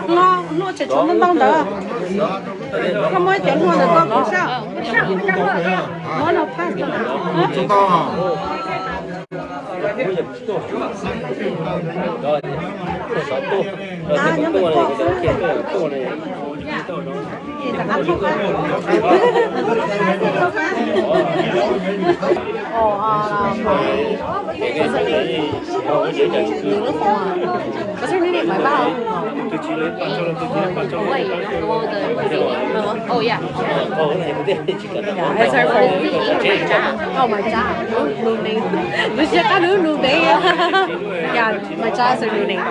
Hlua, hlua tseem tshuav ntau ntau ntawd. Koj muab cov hlua ntawm koj kuv sab. Muab no phaj. Có thể really my mouth. Oh, wait, yeah, no, the, the, oh, yeah. Yeah, it's her phone. Oh, my job. Lub, lub neej. Lub siab qab lub, lub neej. Yeah, my job is a lub neej.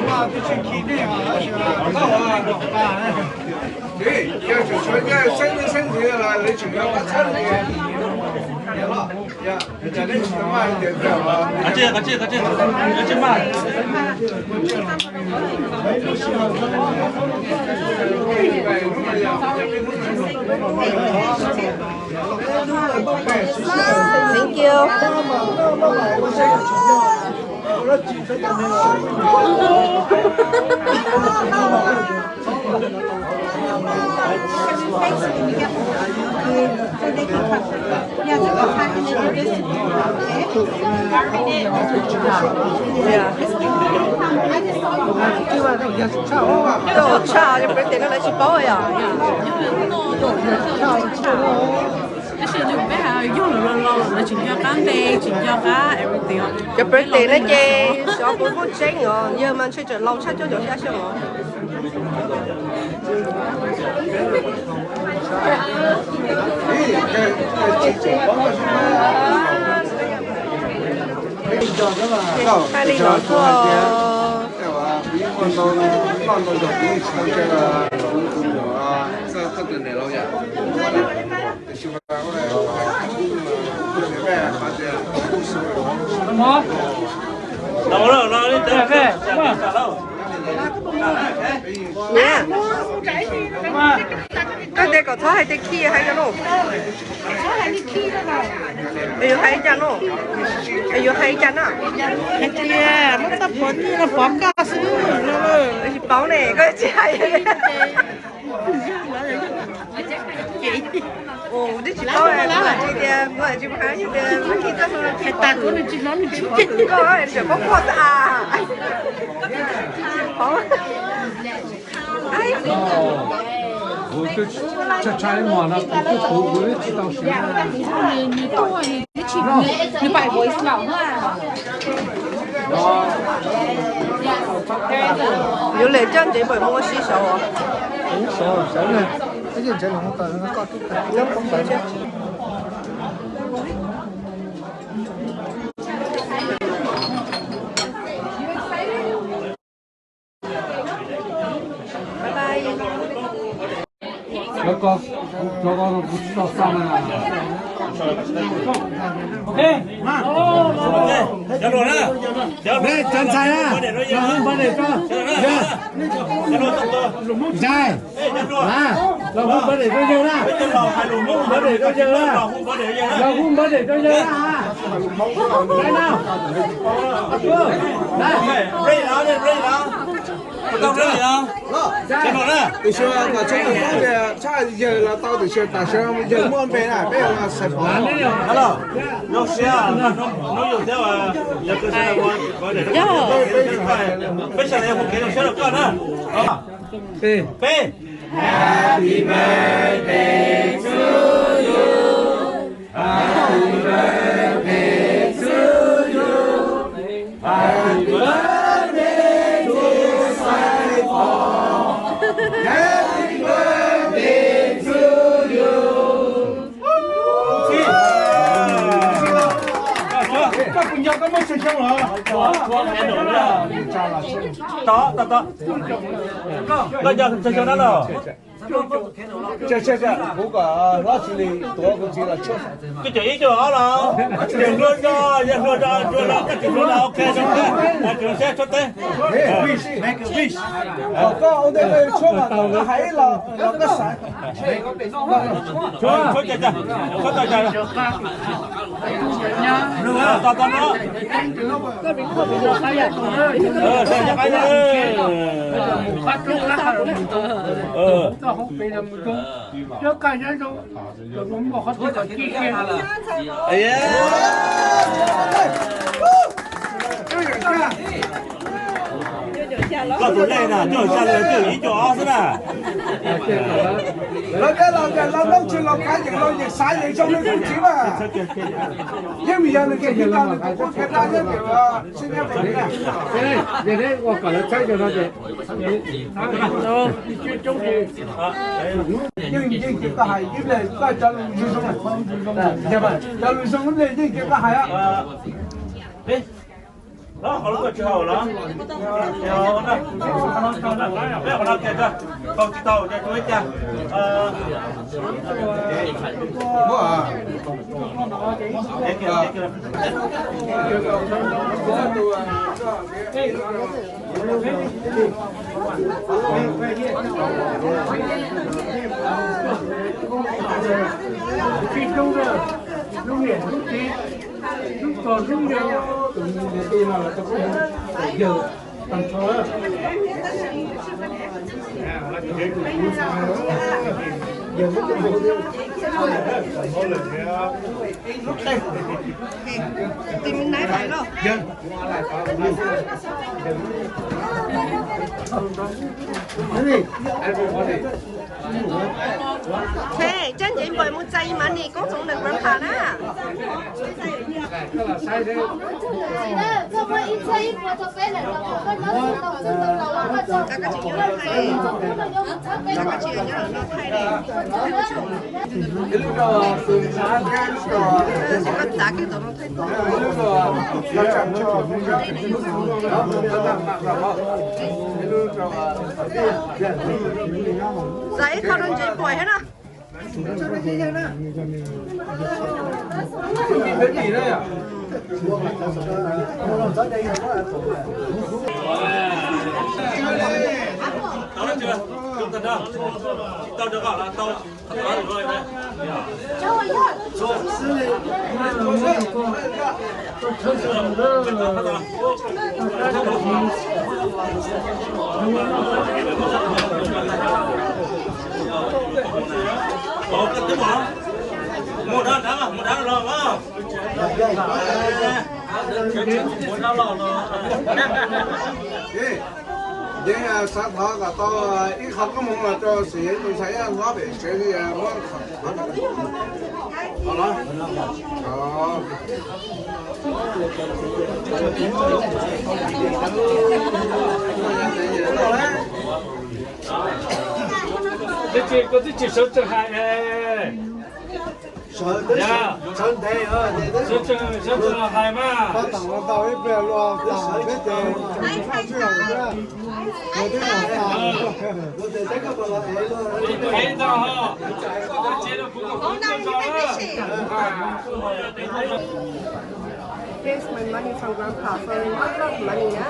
Ua si txiv. Thank you. Koj ua tshaj cov birthday no lawv tsis paub yom. Tab sis peb yog lawv los los lawv tseem nco qab npe, tseem nco qab everything. Cov birthday no ces xyov puas muaj tseeb os, yawg mas ntshe tseem laus tshaj cov xya xyoo os. Hais li no tuaj. Koj tias kom txhob hais tias khi hais no lauj. Es yuav hais li cas no? Es yuav hais li cas na? Hais tias muab txoj pov nyiaj no pov koj xwb no. Tsis paub ne, koj tsis hais. Ua, twb tsis paub, kuv tsis tias, kuv tsis paub hais tias khi txoj hlua no khi pov kwm koj, tseem paub koj xwb as. Tsis paub. Kuv twb tshaj tshaj ib hmos no kuv twb tuv kuv twb tsis tau siv. Yuav li coj ntsev pam muaj ua si saud. Bye bye. Cov ko, cov ko kuv tsis tau xa na. Cov ntxhais na, los hu npawb daim rau yawg. Ntxhais, los hu npawb daim rau yawg na. Npawb daim rau yawg na. Los hu npawb daim rau yawg na. Ntxhais na. Tau na, tiam sis kom tsheb tus tub tias tshaj yawg los tau tiam sis tam sim no yawg muaj npe na peb xav pom. Los, zoo siab hnub yug thiab yog koj sawv daws ua, peb sawv daws yog mus kev zoo siab rau koj na. Peb, peb. Koj puas nco koj muaj tsawg xyoo lawm? Tod, tod, tod. Koj nco tsawg xyoo na los? Kuv kom hlob Tsis Lis tuav kuv txiv los tshuab. Koj cov ib co ob los? Yog hluas no, yog hluas no, hluas no, koj tsis hluas no, ok, zoo siab, zoo siab tshuab teb. Kom koj ua ntej koj yuav tshuab mas koj hais ib los los koj xav. Tshuab, tshuab tau cas? Tos, tos, tos no. Koj tus lej na, cuaj xya los cuaj ib co ob xwb na. Lawv tias los tias los noob tsis los kav yeem los yeem xav yeem zoo li kuv txiv mas. Yeej vim yog nws tus txiv tau nws tus kub kev tau yeej vim sib nyiam vim na. Yeej yeej ces koj hais ib pliag koj cov lus zoo zoo, cov lus zoo ib pliag yeej ces koj hais. Los qhov no koj tsis haus los? Peb qhov no kiag, haus tsis tau ces tsuas ib ca. Lub niam lub txiv, lub koj lub yau, tus niam tij no los tau yawg tag nrho. Yawg lub koj lub yau, lub qe, tus me nab hais los. Thế, chắc nhảy mời một giây mà nè, có sống được vẫn phản á. Các chị nhớ thay đi. Các chị nhớ thay đi. Các chị có giá cái đó. Zais ib qho rau ntses pom thiab na. Tau, tau, tau. Mus dab, mus dab los mas. Yeej xav thov kom tau ib qho koob hmoov los rau Xiv Yeej tus ntxhais ib hlob pem tsev li muab. Twb tsis, koj twb tsis sawv tsees hais. Sawv, sawv ntev, sawv tsees, sawv tsees hais mas. Pab tam los tau ib pliag luag tam peb ces tshaj tswj hauv thiab. Luag twb los tam. Ev tau ho. Tsev rau kuv kom kuv tso na. Here's my money from Grandpa for a lot of money na.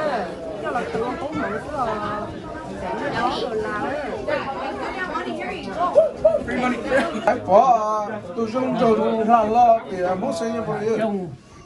Coj los tu koob hmoov xwb os. Xeev ob dollar. Hais pom tus zoo nraug hla hlo tias Hmoob Xeev Yeej pom.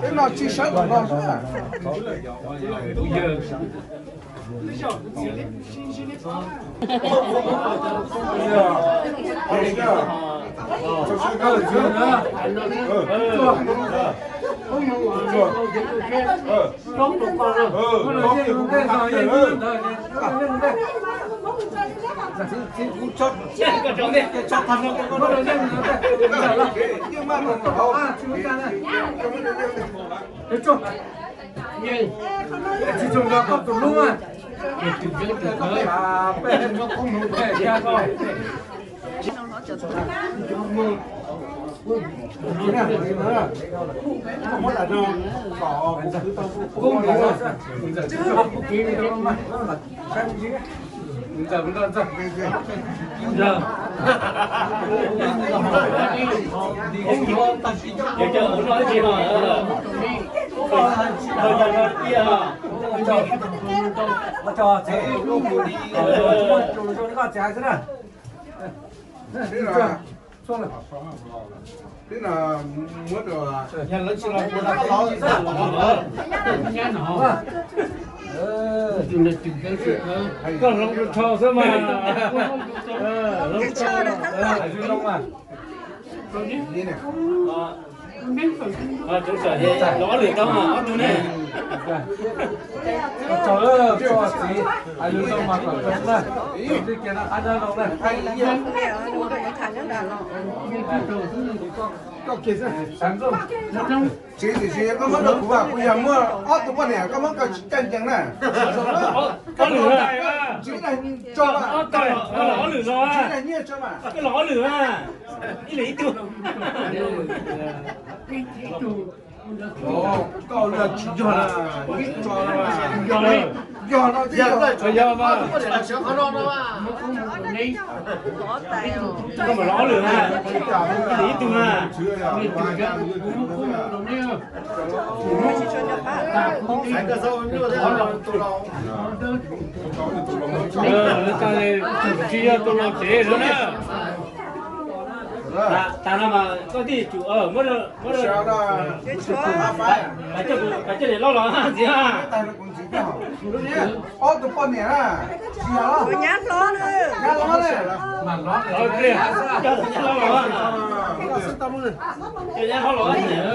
Peb no tsis sawv kom no xwb. Twb no muab rau, koj hloov rau rho xwb mas. Hloov rau, hais zoo mas. Los ob lwm tau mas ob tug ne. Txiv, hais zoo mas kom zoo na. Tib kiag no qab dab zoo na. Txiv, tiam sis koj muab rau kuv, kuv yog muaj ob tug poj niam, koj muab koj tsis caij ncees na. Ob lwm, tsis na, tso mas. Tsis na, nyiaj tso mas. Ib lwm ib tug. Koj ua tsis yog na, tso na. Yog no, yog mas. Koj mam los ob lwm na, ib lwm ib tug na. Tsis yog tus los tsev no na. Tas no mas koj twb yuav tsum muab, coj niam loj los ntxiv. Ob tug poj niam na, nyab hlob, nyab hlob ne, coj nyab hlob los. Twb mus nram ub ne,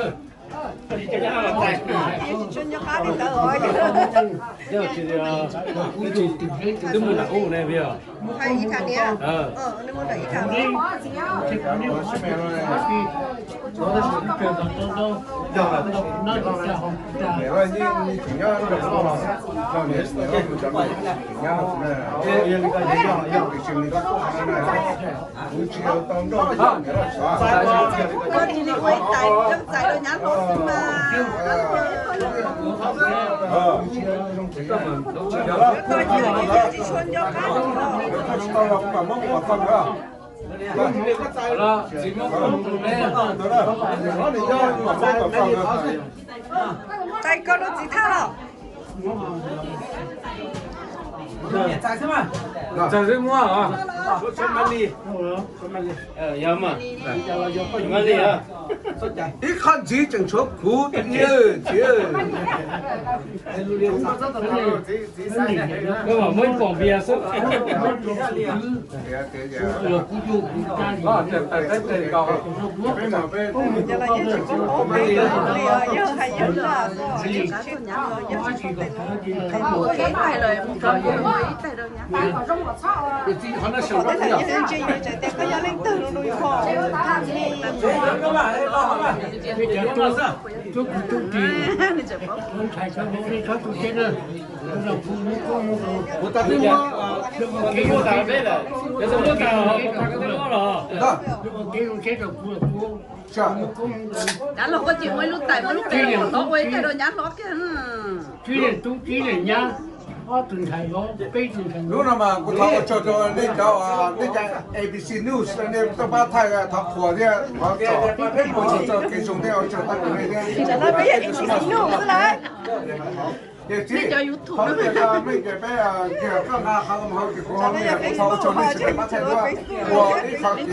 Txais koj rau txiv thaj los. Niam txais xwb mas. Txawg xwb muab os. Yog mas, mas li os. Ib qho ntxiv tseem tshuav kuv tus ib txiv. Koj mam muab ib poom npias xwb. Tuab kuv tub ris, ntxhais cov hluas nej txhob tu siab na. Kuv ua kev zoo siab rau kuv los kuv, ua kev zoo siab rau kuv los kuv. Nyav hlob koj ces muaj ib lub tais, muaj lub tais los ua ib tais rau nyav hlob kiag. Tsib leej tub tsib leej nyab, ob tug ntxhais los peb tug ntxhais. Hnub no mas kuv thov ua tsaug rau nej cov, nej cov A B C News, nej tuaj pab thaij thov qhuas thiab thov tsom, ua tsaug rau kev zoo thiab ua tsaug tag rau nej thiab. Ces txiv, qhov tias mej ces peb kiag koj nqa qhov ko mus hauv ces kuv ho mej kuv thov ua tsaug nej tsis pab thaij duab ua ib qho kev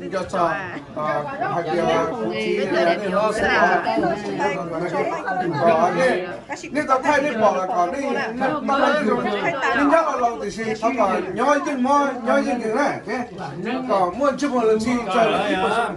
nco txog hais tias kuv txiv nej hlob xeeb os. Nej tau thaij nej pom los kom nej, nej nyob laus laus tiam sis thov kom nyob yeej mob nyob yeej nkees na, kom muaj ntsej muag los ntxhi txog ib puas xyoo.